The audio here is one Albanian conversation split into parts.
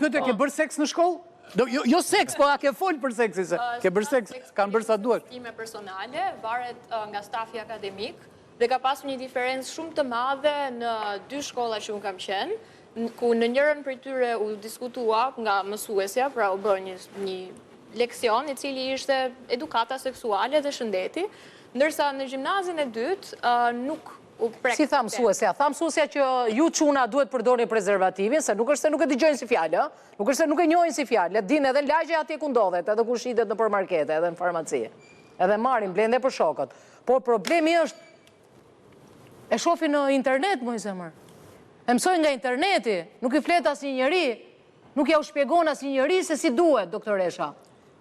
pyetje, ke bërë seks në shkollë? Do, jo, jo seks, po a ke fol për seksin se ke bërë seks, kanë bërë sa duash. Time personale varet nga stafi akademik dhe ka pasur një diferencë shumë të madhe në dy shkolla që unë kam qenë, ku në njërën prej tyre u diskutua nga mësuesja, pra u bë një një leksion i cili ishte edukata seksuale dhe shëndeti, ndërsa në gjimnazin e dytë nuk u prek Si tha mësuesja? Tha mësuesja që ju çuna duhet përdorni prezervativin, se nuk është se nuk e dëgjojnë si fjalë, ë? Nuk është se nuk e njohin si fjalë, le të dinë edhe në lagje atje ku ndodhet, edhe ku shitet nëpër markete, edhe në farmaci. Edhe marrin, blejnë dhe për shokët. Por problemi është e shohin në internet, moj zemër. E mësojnë nga interneti, nuk i flet asnjë njeri, nuk ja u shpjegon asnjë njeri se si duhet, doktoresha.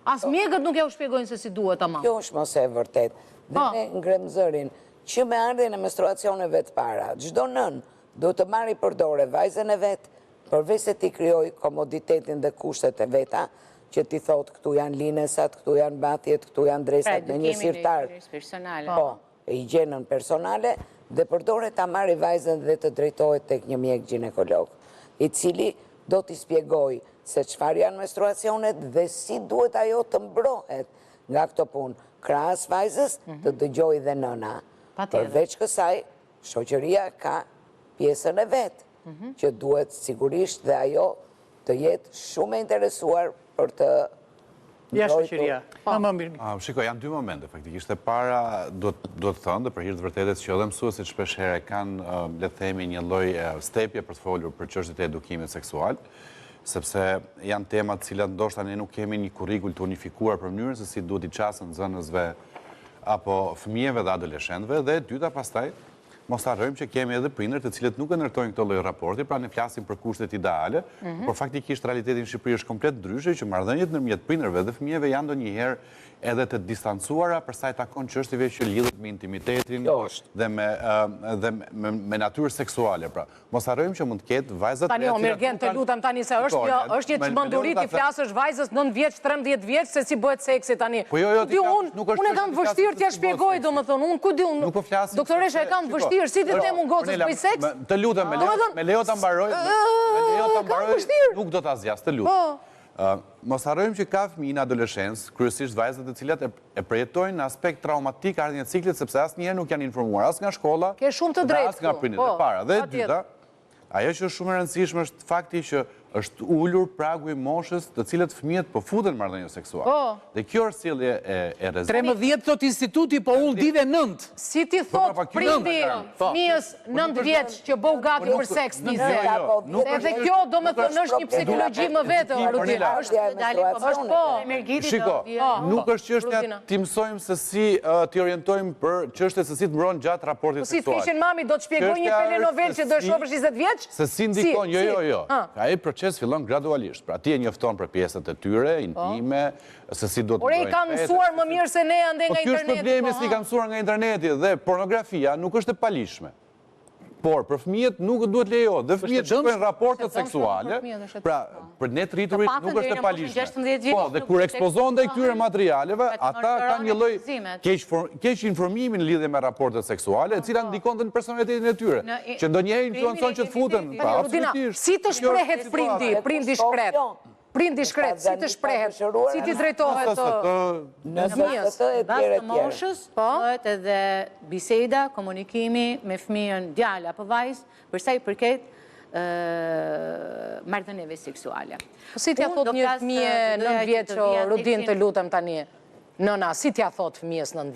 As mjekët nuk ja u shpjegojnë se si duhet ama. Kjo është më se e vërtetë. Dhe Po. ne ngremë zërin që me ardhjen e menstruacioneve të para, çdo nënë duhet të marri për dore vajzën e vet, përveç se t'i krijojë komoditetin dhe kushtet e veta, që t'i thotë këtu janë linesat, këtu janë mbathjet, këtu janë Pra, dresat në një edukimin e sirtar. higjienës personale. Po, higjienën personale dhe për dore ta marri vajzën dhe të drejtohet tek një mjek gjinekolog, i cili do t'i shpjegojë se çfarë janë menstruacionet dhe si duhet ajo të mbrohet nga këto punë. Krahas vajzës të dëgjojë dhe nëna. Patjetër. Përveç kësaj, shoqëria ka pjesën e vet, që duhet sigurisht dhe ajo të jetë shumë e interesuar për të Ja mbrojtur. shoqëria. Po. Më mirë. Ah, Shiko, janë dy momente, faktikisht. E para, duhet duhet thënë dhe për hir të vërtetës që edhe mësuesit shpesh herë kanë, eh, le të themi, një lloj eh, stepje për të folur për çështjet e edukimit seksual, sepse janë tema të cilat ndoshta ne nuk kemi një kurrikul të unifikuar për mënyrën se si duhet i qasen nxënësve apo fëmijëve dhe adoleshentëve dhe e dyta pastaj mos harrojmë që kemi edhe prindër të cilët nuk e ndërtojnë këtë lloj raporti, pra ne flasim për kushtet ideale, por faktikisht realiteti në Shqipëri është komplet ndryshe që marrëdhëniet ndërmjet prindërve dhe fëmijëve janë ndonjëherë edhe të distancuara për sa i takon çështjeve që lidhet me intimitetin Kjo është. dhe me ë, dhe me, me natyrë seksuale. Pra, mos harrojmë që mund të ketë vajza të Tani reja o të cilat Mirgen, nuk të kanë- lutem tani se është Shiko, një është një me- me çmenduri lejo ta ti flasësh vajzës 9 vjeç, 13 vjeç se si bëhet seksi tani. Po jo, jo, Ku ti di flasësh, unë, nuk është unë e çështje kam ti vështirë flasësh t'ja se si bëhet shpjegoj, seksi. domethënë, unë ku di unë. Nuk po flasim Doktoresha e sepse- kam shiko, vështirë, si ti jo, them unë gocës Ornela, bëj seks? më- Të lutem, me lejo, Domethënë, me lejo ta mbaroj, me me lejo ta ë, kam mbaroj, vështirë. nuk do ta zgjas, të lutem. Po. Ë, mos harrojmë që ka fëmijë në adoleshencë, kryesisht vajzat të cilat e, e përjetojnë në aspekt traumatik ardhjen e ciklit sepse asnjëherë nuk janë informuar as nga shkolla, Ke shumë të dhe drejtë as nga këtu, prindërit. po, E para dhe e patjetër. dyta, ajo që është shumë e rëndësishme është fakti që është ulur pragu i moshës të cilët fëmijët po futen në marrëdhënie seksuale. Po. Dhe kjo është sjellje e e rrezikshme. 13 thot instituti, po unë di dhe 9. Si ti Po, thot pra, po, kjo prindi është- Po. fëmijës 9 vjeç që bëu gati për seks Nuk- 20. jo, jo, nuk Edhe është- kjo domethënë është një problem. psikologji më vete, Edukim, Rudina. Ornela. Është Ardhja e Dalim, po, është po. Mergiti Shiko, do vjen. nuk është çështja Rudina. ti mësojmë se si ë, ti orientojmë për çështjet se si të mbron gjatë raportit Po si të seksual. kishin mami do të shpjegoj një Çështja është telenovel se që do e si- shohësh 20 vjeç? Se si ndikon, jo, si? jo, jo. Ha. Ai proces fillon gradualisht. Pra ti e njofton për pjesët e tyre, intime, se si duhet të Po. Ore, i mbrojnë kanë veten, mësuar se më si- mirë se ne ande Po nga ky është interneti. problemi po, se i ha. kanë mësuar nga interneti dhe pornografia nuk është e palishme. Por për fëmijët nuk duhet lejohet dhe fëmijët e dëmshme. shikojnë raportet Është e dëmshme seksuale. për fëmijët, është e Pra, për ne të rriturit Të paktën nuk është deri e në moshën palishme. 16 vjeç Po, dhe nuk kur është ekspozohen ndaj këtyre materialeve, Pa të ata kanë një lloj ekspozimet. keq keq informimi në lidhje me raportet seksuale, e cila ndikon dhe në personalitetin e tyre, Në i- që ndonjëherë influencon që të futen. krijimin e Pra, Rudina, absolutisht. si të Kjo është shprehet situata. prindi, prindi shkret? Jo. Prindi shkret, si të shprehet? Si ti drejtohet Sa, sa, ë, të- Në fëmijës? SST e Në bazë tjere të e tjere. moshës, Po. bëhet edhe biseda, komunikimi me fëmijën djalë apo vajzë, për sa i përket ë, marrëdhënieve seksuale. Po si t'ja Unë thot do një flas, fëmije do doja 9 që vjeç, të o vija Rudin, theksin- të lutem tani. Nëna, si t'ja thot fëmijës 9 vjeç?